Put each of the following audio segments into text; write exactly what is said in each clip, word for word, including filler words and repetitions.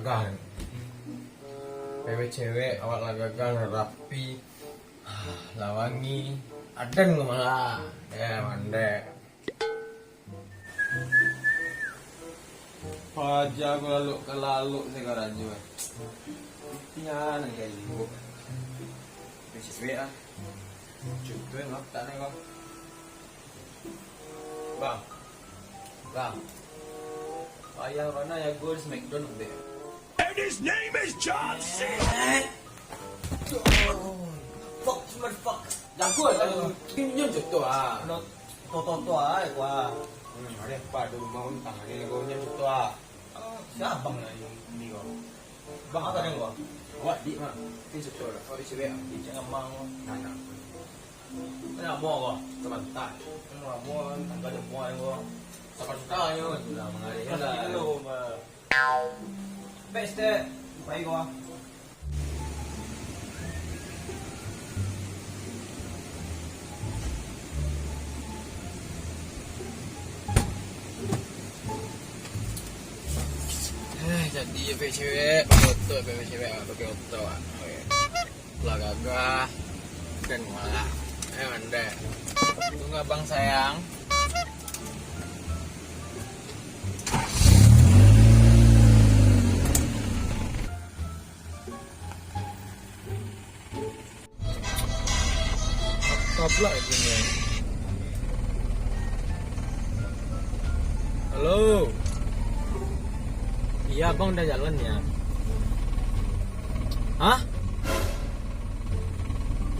Gagah. Cewek-cewek awak lah gagah, lah rapi, lah wangi. Aden ko malah. Eh, mandek. Paja ko lalok ka lalok se karajo. Pian nan kayo. Cewek ah. Cukuik lah, tak nak kau. Bang. Bang. Payah bana jago di Smackdown, Bek. And his name is John Cena. Fuck, motherfucker. Jago lah. Ini contoh ah. Toto ah, gua. Hmm, ada apa tu mau tangan ni, gua punya contoh ah. Siapa lah ini kau? Bang, apa yang gua? Awak dik mah. Ini contoh lah. Awak isi bek. Dik jangan mau. Nah, nah. Kenapa gua? Sebentar. Kenapa gua? Tanggal depan gua. Sabar suka ayo. Sudah mengalir lah. Dulu, Bang. Best deh. Baik gua. Eh, jadi efek cewek, otot efek cewek, ah, pakai otot, ah. Oke. Lah gagah, dan malah, eh, mandai. Tunggu abang sayang. Apa pula lagi ni? Halo. Iya, abang udah jalan ya? Hah?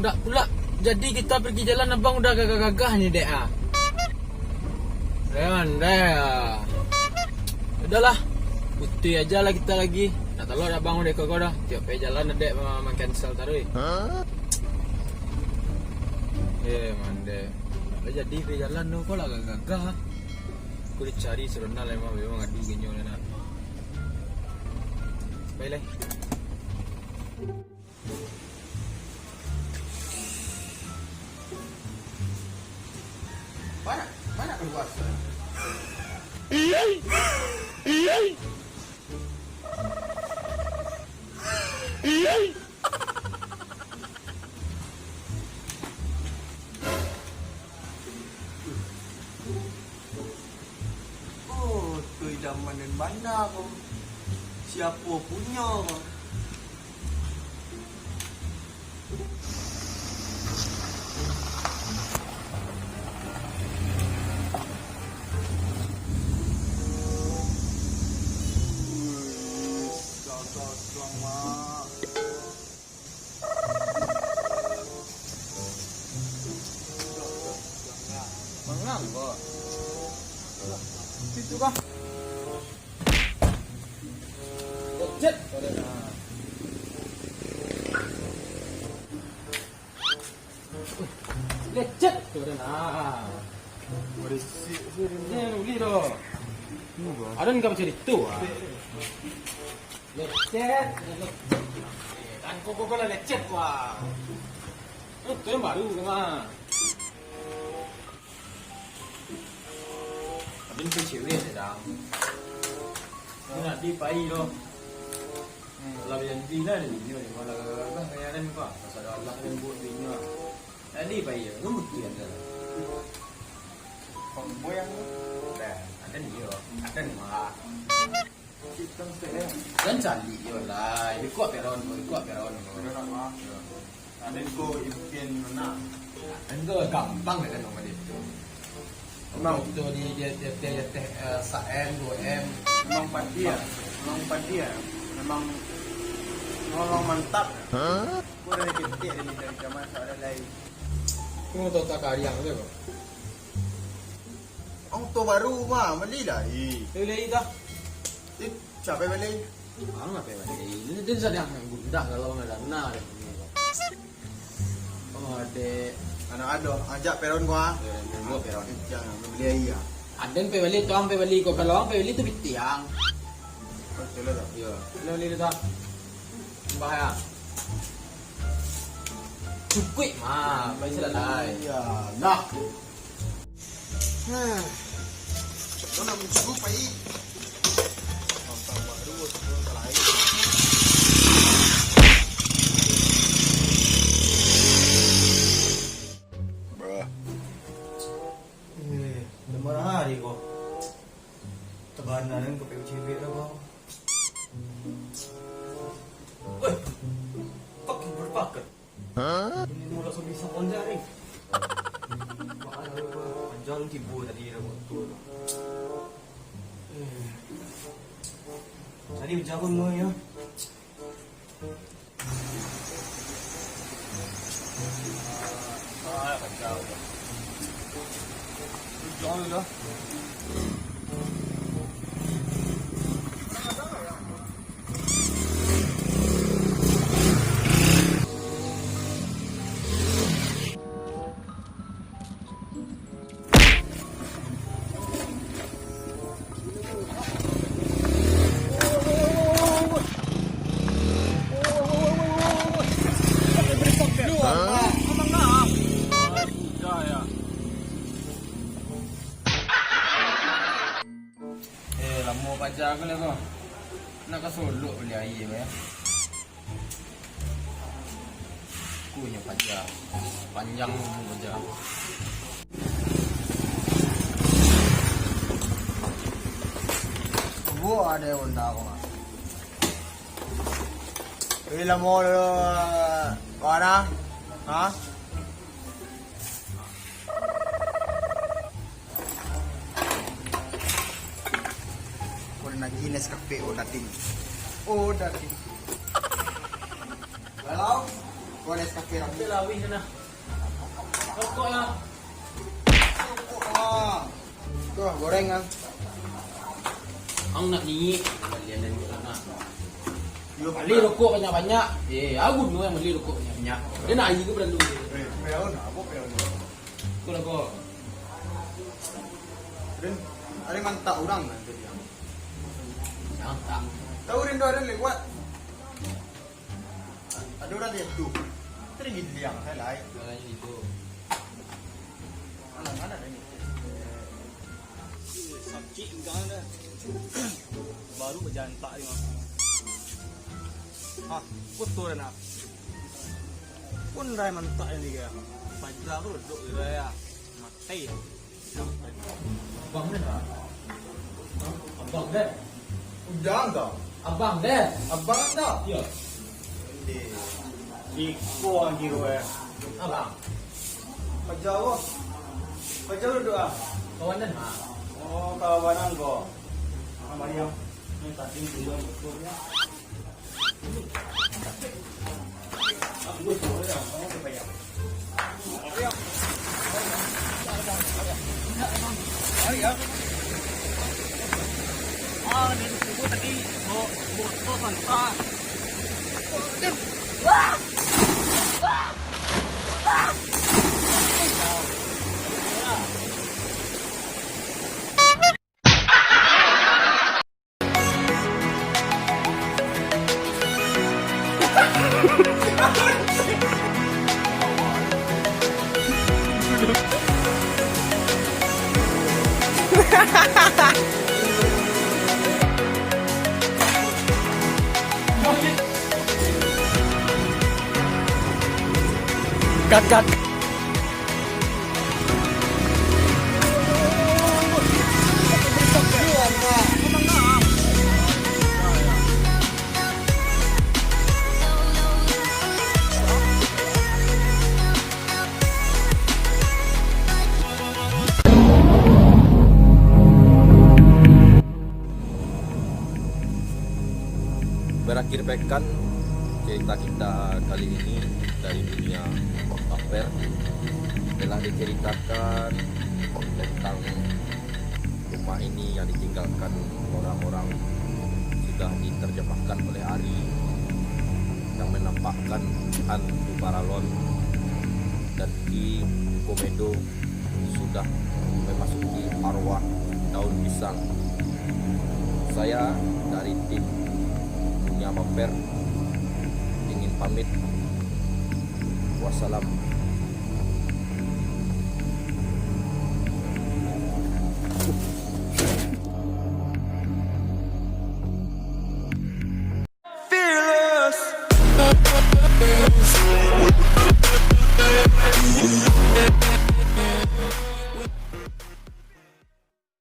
Ndak pula. Jadi kita pergi jalan, abang udah gagah-gagah ni, dek ah. Dek, mandai ah. Udahlah. Putih aja lah kita lagi. Nak tahu dah abang udah kagak dah. Tiap pergi jalan dek ma-, ma-cancel taruih. Eh, mandai. Ndak jadi pergi jalan tu, kau lah gagah-gagah. Aku dicari si Ronald emang, memang adu genyo ni nak. Baiklah. Banyak, banyak keluar. Oh, tu idaman nan bana ko. Siapo punyo ko? Gagal pulang, Mak. Mangambok. Itu kah? Lecet. Lecet. Berisik. Ini yang ulih doh. Ada nggak bisa ditu, ah. Lecet. Kan kok kok lah lecet, wah. Itu yang baru, kan? Tapi ni cewek je, Dang. Ni nak di pai tu. Kalau yang di lah, dia ni, dia ni. Kalau gagah, kayak ada ni, Pak. Pasal Allah kan buat dia ni. Nak di pai je. Lu bukti ada. Kau boy yang tu? Dah, ada ni, yo. Ada ni, Mak. Dan caliak yo lah, ikuik peron, ikuik peron. Peron apa? Yo. Ada ko impian mana? Dan ko gampang lah kan nama dia tu. Memang tu di dia dia dia dia teh eh, sa M, dua M. Memang padi ya. Memang padi ya. Memang memang mantap. Hah? Kau dari kecil dari dari zaman saudara lain. Kau tahu tak kariang tu kau? Auto baru mah, bali lah. Eh. Bali dah. Eh, siapa bali? Ang lah pe bali. Ini dia sadang gundah kalau nggak ada benar. Oh, dek. Anak aduh, ajak peron gua. Peron gua, peron. Jangan beli aia. Aden pe bali, tuang pe bali, kok kalau ang pe bali tu pitiang. Oh, betul lah. Iya. Beli bali tu. Bahaya. Cukup mah, baik sudah lah. Iya, dah. Hah. Cok nak mencuru pai. Nonton baru, nonton lain. Nan ka P U C B dah, Bang. Weh, fucking berpakat. Ini mula so bisa konjari. Makanya gua panjang tibo tadi dah waktu tu. Eh. Tadi hujan pun mau ya. Eh, lamo paja ko lah ko. Nak ka Solok bali aia ko, ya. Kunyo paja. Panjang umua paja. Buah ado Honda ko, Mak. Wih, lamo dulu. Mana? Ha? Ko nan agiah Nescafe, oh, dading. Oh, dading. Kalau, ko Nescafe rambut. Lawih sana. Rokok lah. Rokok lah. Tuh, goreng lah. Ang nak ni, kalian dari sana. Yo, bali rokok banyak-banyak. Eh, aku dulu yang bali rokok banyak-banyak. Dia nak air ke perlu? Eh, perlu nak, apa perlu? Kau lah kau. Rin, ada mantak orang kan tadi. Mantak. Tahu Rin tu ada lewat. Ada orang dia tu. Tadi giliang saya lain. Lain itu. Mana, mana ada ni? Sakik enggak ada. Baru bajantak ni. Ah, kotor nak. Pun rai mantak ni dia. Paja tu duduk di raya. Matai. Abang ni dah. Abang deh. Ujang dah. Abang deh. Abang dah. Iya. Iko ang kiro eh. Abang. Paja ko. Paja ko duduk ah. Kawan den ha. Oh, kawan ang ko. Ang Mariam. Ni tadi dulu betul ya. Cut, cut. Berakhir pekan, cerita kita kali ini dari dunia bumper. Telah diceritakan tentang rumah ini yang ditinggalkan orang-orang, sudah diterjemahkan oleh Ari, yang menampakkan hantu paralon, dan Ki Komedo sudah memasuki arwah daun pisang. Saya dari tim Dunia Bumper ingin pamit. Wassalam.